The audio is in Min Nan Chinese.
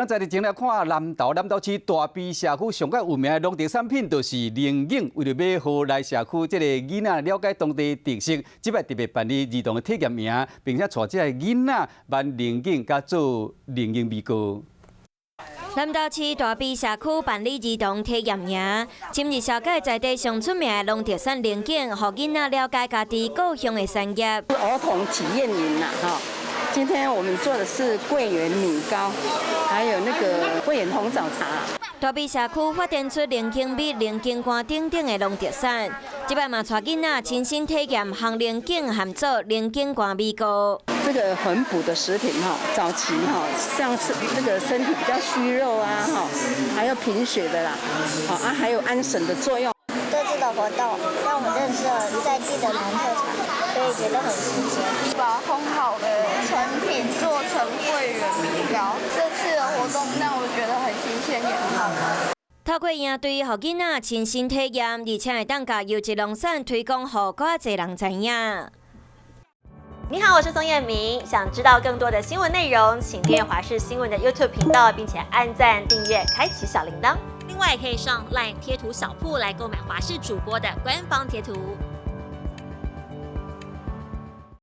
咱在日前來看南投，南投市大埤社區上較有名的農特產品就是龍井。為著欲予來社區這个囡仔了解當地特色，這擺特別辦理兒童的體驗營，並且帶這个囡仔挽龍井佮做龍井米糕。南投市大埤社區辦理兒童體驗營，深入了解在地上出名的農特產龍井，予囡仔了解家己故鄉的產業。兒童體驗營啦，哈！今天我們做的是桂圓米糕，還有那個桂圓紅棗茶。大埤社區發展出龍井米、龍井乾等等的農特產，這擺嘛帶囡仔親身體驗烘龍井和做龍井乾米糕。這個很補的食品哈，早期哈，像是那個身體比較虛弱啊，哈，還有貧血的啦，好啊，還有安神的作用。這次的活動讓我認識了在地的農特產，所以覺得很新鮮。把烘好的成品做成桂圓米糕，這次的活動讓我覺得很新鮮，也很好玩。透過營隊，予囡仔親身體驗，而且會當共優質農產推廣予閣較濟人知影。你好，我是宋燕明。想知道更多的新聞內容，請訂閱華視新聞的 YouTube 頻道，並且按讚、訂閱、開啟小鈴鐺。另外，也可以上 LINE 貼圖小鋪來購買華視主播的官方貼圖。